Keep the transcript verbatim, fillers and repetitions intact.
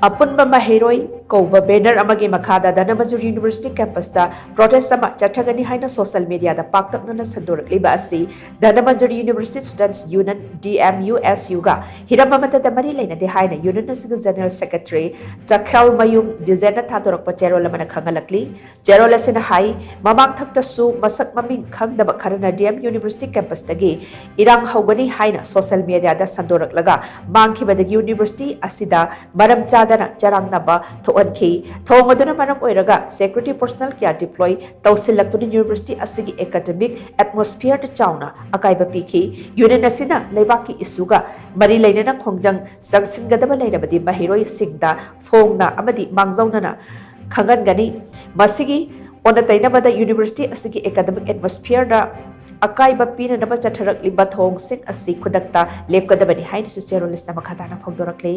ꯑꯄꯨꯟꯕ ꯃꯍꯩꯔꯣꯏ ꯀꯧꯕ ꯕꯦꯅꯔ ꯑꯃꯒꯤ ꯃꯈꯥꯗ ꯙꯅꯃꯟꯖꯨꯔꯤ ꯌꯨꯅꯤꯚꯔꯁꯤꯇꯤ ꯀꯦꯝꯄꯁꯇ ꯄ꯭ꯔꯣꯇꯦꯁ ꯑꯃ ꯆꯠꯊꯒꯅꯤ ꯍꯥꯏꯅ ꯁꯣꯁꯤꯌꯦꯜ ꯃꯤꯗꯤꯌꯥꯗ ꯄꯥꯛꯇꯛꯅꯅ ꯁꯟꯗꯣꯔꯛꯂꯤꯕ ꯑꯁꯤ Dhanamanjuri university students union, D M U S ꯌꯨꯒ ꯍꯤꯔꯝ ꯑꯃꯠꯇꯗ ꯃꯔꯤ ꯂꯩꯅꯗꯦ ꯍꯥꯏꯅ ꯌꯨꯅꯤꯌꯟ ꯑꯁꯤꯒꯤ ꯖꯦꯅꯔꯦꯜ ꯁꯦꯀ꯭ꯔꯦꯇꯔꯤ ꯇꯈꯦꯜꯃꯌꯨꯝ ꯗꯤꯖꯦꯟꯅ ꯊꯥꯗꯣꯔꯛꯄ ꯆꯦꯔꯣꯜ ꯑꯃꯅ ꯈꯪꯍꯜꯂꯛꯂꯤ꯫ ꯆꯦꯔꯣꯜ ꯑꯁꯤꯅ ꯍꯥꯏ, ꯃꯃꯥꯡꯊꯛꯇꯁꯨ ꯃꯁꯛ ꯃꯃꯤꯡ ꯈꯪꯗꯕ ꯈꯔꯅ ꯗꯤ ꯑꯦꯝ ꯌꯨꯅꯤꯚꯔꯁꯤꯇꯤ ꯀꯦꯝꯄꯁꯇꯒꯤ ꯏꯔꯥꯡ ꯍꯧꯒꯅꯤ ꯍꯥꯏꯅ ꯁꯣꯁꯤꯌꯦꯜ ꯃꯤꯗꯤꯌꯥꯗ ꯁꯟꯗꯣꯔꯛꯂꯒ ꯃꯥꯡꯈꯤꯕꯗꯒꯤ ꯌꯨꯅꯤꯚꯔꯁꯤꯇꯤ ꯑꯁꯤꯗ ꯃꯔꯝ ꯆꯥꯗꯅ ꯆꯔꯥꯡꯅꯕ ꯊꯣꯛꯍꯟꯈꯤ꯫ ꯊꯧꯑꯣꯡ ꯑꯗꯨꯅ ꯃꯔꯝ ꯑꯣꯏꯔꯒ ꯁꯦꯀ꯭ꯌꯨꯔꯤꯇꯤ ꯄꯔꯁꯣꯅꯦꯜ ꯀꯌꯥ ꯗꯤꯄ꯭ꯂꯣꯏ ꯇꯧꯁꯤꯜꯂꯛꯇꯨꯅ ꯌꯨꯅꯤꯚꯔꯁꯤꯇꯤ ꯑꯁꯤꯒꯤ ꯑꯦꯀꯥꯗꯃꯤꯛ ꯑꯦꯠꯃꯣꯁꯐꯤꯌꯔꯗ ꯆꯥꯎꯅ ꯑꯀꯥꯏꯕ ꯄꯤꯈꯤ꯫ ꯌꯨꯅꯤꯌꯟ ꯑꯁꯤꯅ ꯂꯩꯕꯥꯛꯀꯤ ꯏꯁꯨꯒ ꯃꯔꯤ ꯂꯩꯅꯅ ꯈꯣꯡꯖꯪ ꯆꯪꯁꯤꯟꯒꯗꯕ ꯂꯩꯔꯕꯗꯤ ꯃꯍꯩꯔꯣꯏꯁꯤꯡꯗ ꯐꯣꯡꯅ ꯑꯃꯗꯤ ꯃꯥꯡꯖꯧꯅꯅ ꯈꯪꯍꯟꯒꯅꯤ꯫ ꯃꯁꯤꯒꯤ ꯑꯣꯟꯅ ꯇꯩꯅꯕꯗ ꯌꯨꯅꯤꯚꯔꯁꯤꯇꯤ ꯑꯁꯤꯒꯤ ꯑꯦꯀꯥꯗꯃꯤꯛ ꯑꯦꯠꯃꯣꯁꯐꯤꯌꯔꯗ ꯑꯀꯥꯏꯕ ꯄꯤꯅꯅꯕ ꯆꯠꯊꯔꯛꯂꯤꯕ ꯊꯧꯑꯣꯡꯁꯤꯡ ꯑꯁꯤ ꯈꯨꯗꯛꯇ ꯂꯦꯞꯀꯗꯕꯅꯤ ꯍꯥꯏꯅꯁꯨ ꯆꯦꯔꯣꯜ ꯑꯁꯤꯅ ꯃꯈꯥ ꯇꯥꯅ ꯐꯣꯡꯗꯣꯔꯛꯂꯤ꯫